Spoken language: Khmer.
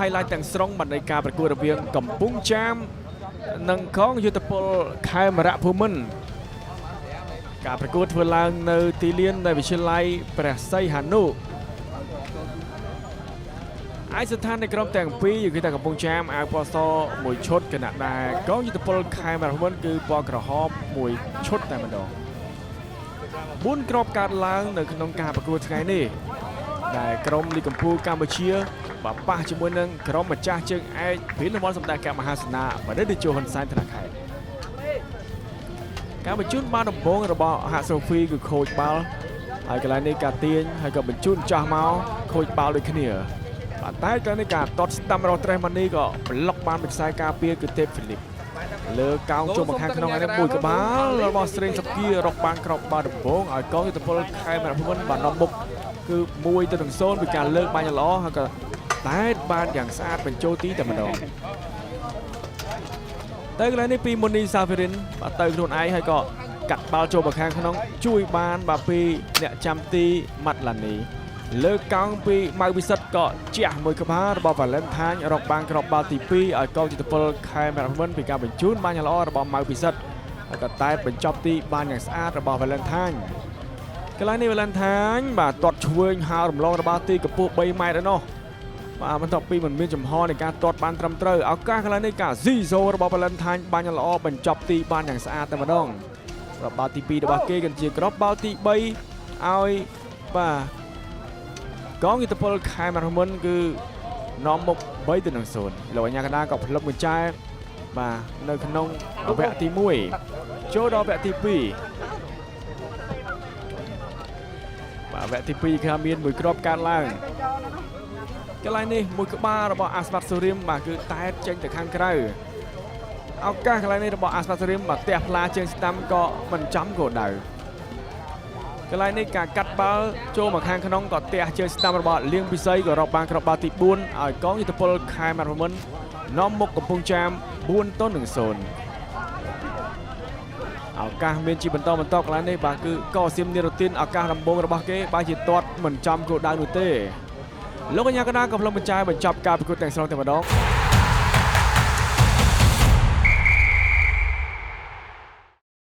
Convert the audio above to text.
Highlight ទាំងស្រុងបណ្ដោយការប្រកួតរវាងកំពង់ចាមនិងកងយុទ្ធពលខេមរៈភូមិន្ទការប្រកួតធ្វើឡើងនៅទីលាននៃវិទ្យាល័យព្រះសីហនុឯកស្ថាននៃក្រុមទាំងពីរគឺថាកំពង់ចាមអាវពណ៌សមួយឈុតខណៈដែលកងយុទ្ធពលខេមរៈភូមិន្ទគឺពណ៌ក្រហមមួយឈុតតែម្ដង4គ្រាប់កើតឡើងនៅក្នុងការប្រកួតថ្ងៃនេះដែលក្រុមលីកកម្ពូលកម្ពុជាបាទប៉ះជាមួយនឹងក្រុមម្ចាស់ជើងឯកពីតំបន់សម្ដេចកមហាសេនាបណ្ឌិតតេជោហ៊ុនសែនធនាខេត្តការបញ្ជូនបាល់ដំបងរបស់ហាក់សូហ្វីគឺខូចបាល់ហើយកន្លែងនេះការទាញហើយក៏បញ្ជូនចាស់មកខូចបាល់ដូចគ្នាបាទតែកន្លែងនេះការតតស្ដាំរបស់ត្រេសម៉ានីក៏ប្លុកបានពីខ្សែការពារគឺទេពហ្វីលីបលើកោងចូលមកខាងក្នុងឯនេះមួយក្បាលរបស់ស្រេងសុគារកបានគ្រាប់បាល់ដំបងឲ្យកងយុទ្ធពលខេមរៈភូមិន្ទបាននាំមុខគឺ1-0ពីការលើកបាញ់ល្អហើយក៏តែបានយ៉ាងស្អាតបញ្ចូលទីតែម្ដងទៅកន្លែងនេះពីមុនីសាហ្វីរិនបាទទៅខ្លួនឯងហើយក៏កាត់បាល់ចូលមកខាងក្នុងជួយបានបាទពីអ្នកចាំទីម៉ាត់ឡានីលើកោងពីម៉ៅវិសិទ្ធក៏ជះមួយក្បាលរបស់វ៉ាឡែនថាញរកបានគ្រាប់បាល់ទី2ឲ្យកងយុទ្ធពលខេមរៈភូមិន្ទពីការបញ្ជូនបានយ៉ាងល្អរបស់ម៉ៅពិសិដ្ឋហើយក៏តែបញ្ចប់ទីបានយ៉ាងស្អាតរបស់វ៉ាឡែនថាញកន្លែងនេះវ៉ាឡែនថាញបាទទាត់ឆ្វេងហើររំលងរបស់ទីកម្ពស់3ម៉ែត្រឯណោះបាទបន្ទាប់ពីមិនមានចំហនៃការទាត់បានត្រឹមត្រូវឱកាសកន្លែងនេះការស៊ីសូរបស់វ៉ាឡែនថាញបាញ់ល្អបញ្ចប់ទីបានយ៉ាងស្អាតតែម្ដងគ្រាប់បាល់ទី2របស់គេគឺជាគ្រាប់បាល់ទី3ឲ្យបាទកងយុទ្ធពលខេមរៈភូមិន្ទគឺនាំមុខ3-0លោកអញ្ញាកណ្ដាលក៏ផ្លឹបកញ្ចែបាទនៅក្នុងវគ្គទី1ចូលដល់វគ្គទី2បាទវគ្គទី2គឺមានមួយគ្រាប់កើតឡើងកន្លែងនេះមួយក្បាលរបស់អាស្វាត់សូរៀមបាទគឺតែតចេញទៅខាងក្រៅឱកាសកន្លែងនេះរបស់អាស្វាត់សូរៀមបាទផ្ទះផ្លាជើងស្ដាំក៏មិនចំគោលដៅកន្លែងនេះការកាត់បាល់ចូលមកខាងក្នុងក៏ផ្ទះជើងស្ដាំរបស់លៀងពិសីក៏រកបានគ្រាប់បាល់ទី4ឲ្យកងយុទ្ធពលខេមរៈភូមិន្ទនាំមុខកំពង់ចាម4-0ឱកាសមានជាបន្តបន្តកន្លែងនេះបាទគឺកសៀមនីរ៉ូទីនឱកាសដំបូងរបស់គេបាទជាទាត់មិនចំគោលដៅនោះទេលោកកញ្ញាកណ្ដាលក៏ផ្លុំបញ្ចែបញ្ចប់ការប្រកួតទាំងស្រុងតែម្ដង។